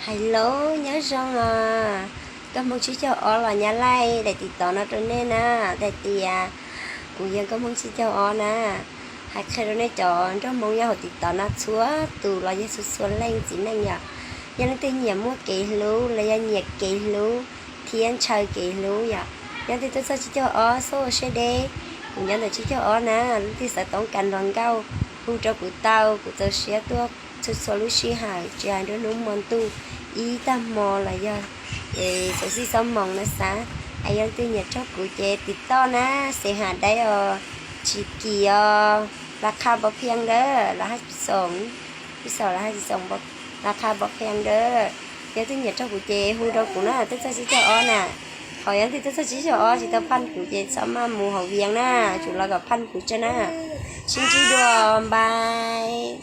Hais lus nyob zoo os, nkauj Hmoob tsib caug ob los nyab laij daim tiv tov no rau nej na, hais tias kuv yog nkauj Hmoob tsib caug ob na. Hais qhia rau nej cov nraug Hmoob nyob hauv tiv tov no txhua tus los yog txhua txhua leej txiv neej yom, yog leej twg nyiam muaj kev hlub los yog nyiam kev hlub thiab ntshaw kev hlub yom, yog leej twg tuaj txog tsib caug ob xub ua siab deb, kuv nyob ntawm tsib caug ob na, leej twg xav toob kas hluas nkauj hu rau kuv tau, kuv txaus siab tuaj txhua txhua lub sij hawm tsis hais nruab hnub hmo ntuj, ib tag hmo los yog txhua txhua moos na xav. Es yog leej twg nyiam raug kuv ces tiv toj na, xes has daib os, tsis kim os, laj qha npau phiaj dawb, laj haj xoom, ib xoom laj haj xoom, laj qha npau phiaj dawb. Yog leej twg nyiam raug kuv ces hu rau kuv na, tuaj txog tsib caug ob na. Qhov yog leej twg tuaj txog tsib caug ob tsis tau phaj kuv ces txhob maj mus hauv Vias na, tsuas los kom phaj kuv tso na. Sib ntsib dua, npais.